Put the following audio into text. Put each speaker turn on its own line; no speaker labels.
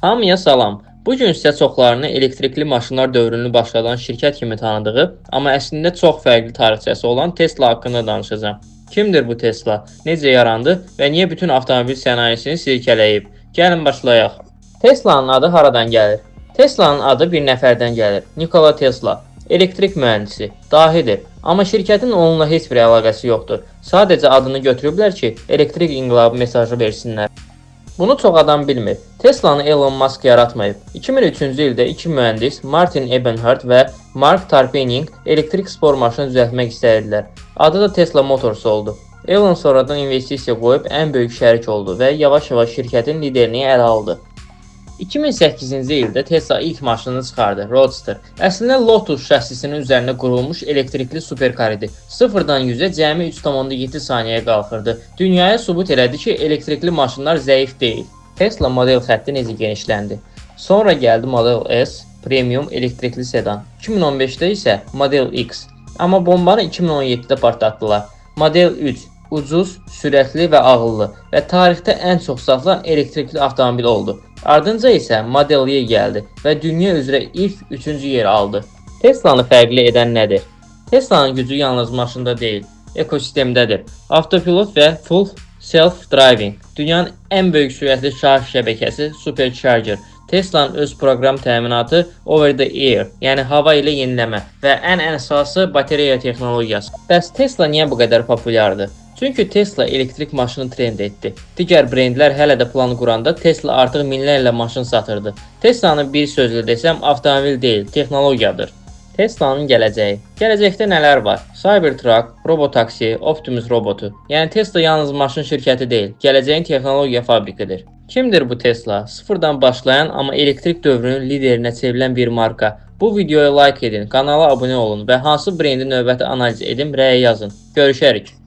Hamıya salam. Bu gün sizə çoxlarını elektrikli maşınlar dövrünü başladan şirkət kimi tanıdığı, amma əslində çox fərqli tarixçəsi olan Tesla haqqında danışacağam. Kimdir bu Tesla? Necə yarandı və niyə bütün avtomobil sənayesini silkələyib? Gəlin başlayaq. Tesla'nın adı haradan gəlir? Tesla'nın adı bir nəfərdən gəlir. Nikola Tesla. Elektrik mühəndisi, dahidir. Amma şirkətin onunla heç bir əlaqəsi yoxdur. Sadəcə adını götürüblər ki, elektrik inqilabı mesajı versinlər. Bunu çox adam bilmir. Teslanı Elon Musk yaratmayıb. 2003-cü ildə iki mühəndis Martin Eberhard və Mark Tarpenning elektrik spor maşını düzəltmək istəyirdilər. Adı da Tesla Motors oldu. Elon sonradan investisiya qoyub ən böyük şərik oldu və yavaş-yavaş şirkətin liderliyi ələ aldı. 2008-ci ildə Tesla ilk maşınını çıxardı, Roadster. Əslində Lotus şassisinin üzərində qurulmuş elektrikli superkar idi. 0-dan 100-ə cəmi 3,7 saniyəyə qalxırdı. Dünyaya sübut elədi ki, elektrikli maşınlar zəif deyil. Tesla model xətti necə genişləndi? Sonra gəldi Model S premium elektrikli sedan. 2015-də isə Model X. Amma bombanı 2017-də partlatdılar. Model 3 ucuz, sürətli və ağıllı və tarixdə ən çox satılan elektrikli avtomobil oldu. Ardınca isə Model Y gəldi və dünya üzrə ilk 3-cü yeri aldı. Teslanı fərqli edən nədir? Teslanın gücü yalnız maşında deyil, ekosistemdədir. Avtopilot və full self-driving, dünyanın ən böyük sürətli şarj şəbəkəsi Supercharger, Tesla'nın öz proqram təminatı over the air, yəni hava ilə yeniləmə və ən əsası batareya texnologiyası. Bəs Tesla niyə bu qədər populyardır? Çünki Tesla elektrik maşını trend etdi. Digər brendlər hələ də plan quranda Tesla artıq minlərlə maşın satırdı. Teslanı bir sözlə desəm avtomobil deyil, texnologiyadır. Tesla'nın gələcəyi. Gələcəkdə nələr var? Cybertruck, robotaksi, Optimus robotu. Yəni Tesla yalnız maşın şirkəti deyil, gələcəyin texnologiya fabrikidir. Kimdir bu Tesla? Sıfırdan başlayan, amma elektrik dövrünün liderinə çevrilən bir marka. Bu videoya like edin, kanala abunə olun və hansı brendi növbəti analiz edim rəy yazın. Görüşərik.